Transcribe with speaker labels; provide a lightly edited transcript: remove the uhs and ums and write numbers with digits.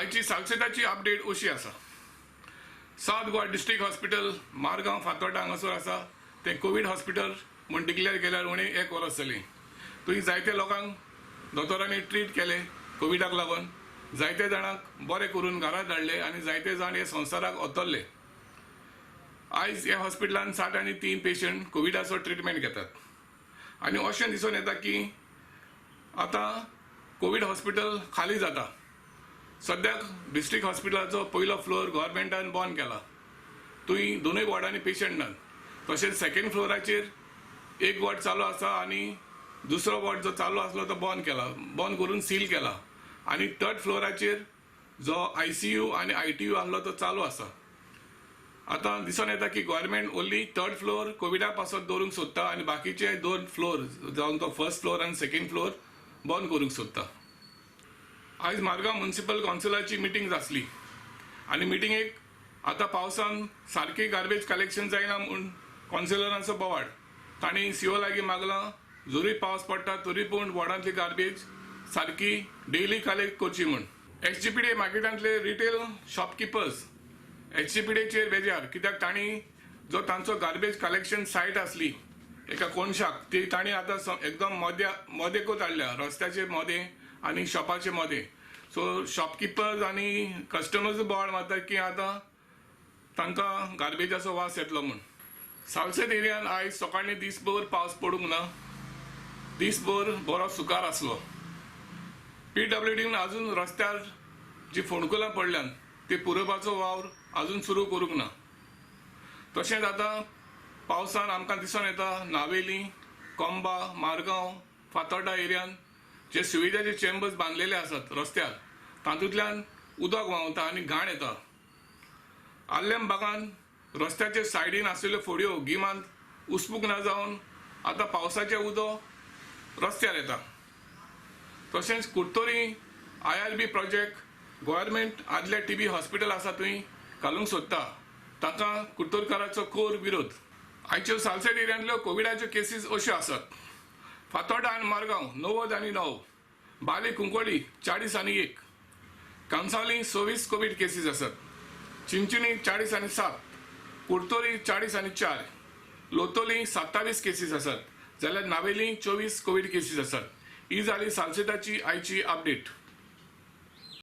Speaker 1: आयची सालसेताची अपडेट अशी आसा. South Goa district hospital Margao Fatorda हांगासर आसा तें कोवीड हॉस्पिटल म्हूण डिक्लेअर केल्यार उणें एक वर्स जालें. थंय जायते लोकांक दोतोरांनी ट्रीट केले कोविडाक लागून, जायते जाणांक बरें करून घरा धाडले आनी जायते जाण हे संवसाराक ओतरले. आयज ह्या हॉस्पिटलान 63 पेशंट कोविडाचो ट्रिटमेंट घेतात आनी अशें दिसून येता की आतां कोवीड हॉस्पिटल खाली जाता. सद्याक डिस्ट्रिक्ट हॉस्पिटलाचो पयलो फ्लोर गव्हर्मेंटान बंद केला, थंय दोनूय वॉर्डांनी पेशंट नात. तशेंच सेकेंड फ्लोराचेर एक वॉर्ड चालू आसा आनी दुसरो वॉर्ड जो चालू आसलो तो बंद केला, बंद करून सील केला. आनी थर्ड फ्लोराचेर जो ICU आनी ITU आसलो तो चालू आसा. आतां दिसून येता की गव्हर्मेंट ओन्ली थर्ड फ्लोर कोविडा पासत दवरूंक सोदता आनी बाकीचे दोन फ्लोर जावन तो फर्स्ट फ्लोर आनी सेकेंड फ्लोर बंद करूंक सोदता. आयज मारगांव म्युनिसिपल कावन्सिलाची मिटींग आसली आनी मिटिंगेक आतां पावसान सारकी गार्बेज कलेक्शन जायना म्हूण कावन्सिलरांचो बोवाळ. तांणी CO लागीं मागलां जरूय पावस पडटा तरी पूण वॉर्डांतली गार्बेज सारकी डेली कलेक्ट करची म्हूण. SGPDA मार्केटांतले रिटेल शॉपकिपर्स SGPDAचेर बेजार, कित्याक तांणी जो तांचो गार्बेज कलेक्शन सायट आसली एका कोनशाक ती तांणी आतां एकदम मदेकूच हाडल्या, रस्त्याचे मदें आनी शॉपाचे मदें. सो शॉपकिपर्स आनी कस्टमर्स बोवाळ मारतात की आतां तांकां गार्बेजाचो वास येतलो म्हूण. सालसेत एरियान आयज सकाळीं दीसभर पावस पडूंक ना, दीसभर बरो सुकार आसलो. PWDन अजून रस्त्यार जी फोंडकुलां पडल्यान ती पुरोवपाचो वावर अजून सुरू करूंक ना. तशेंच आतां पावसान आमकां दिसून येता नावेली, कोंबा, मारगांव, फातोर्डा एरियान जे सुविधाचे चेंबर्स बांदलेले आसात रस्त्यार तातूंतल्यान उदक व्हांवता आनी घाण येता. आल्लेम बागान रस्त्याचे सायडीन आशिल्ल्यो फोडयो गिमांत उसपूक ना जावन आतां पावसाचें उदक रस्त्यार येता. तशेंच कुडतरी IRB project government आदल्या TB hospital आसा थंय घालूंक सोदता, ताका कुडतरकाराचो खर विरोध. आयच्यो सालसेट एरियांतल्यो कोविडाच्यो केसीस अश्यो आसात. फातोर्डा आनी मारगांव 99, बाली कुंकळी 41, कांसावली 26 कोवीड केसीस आसात, चिंचणी 47, कुडतोरी 44, लोतोली 27 केसीस आसात, जाल्यार नावेली 24 कोवीड केसीस आसात. ही जाली सालसेटाची आयची अपडेट.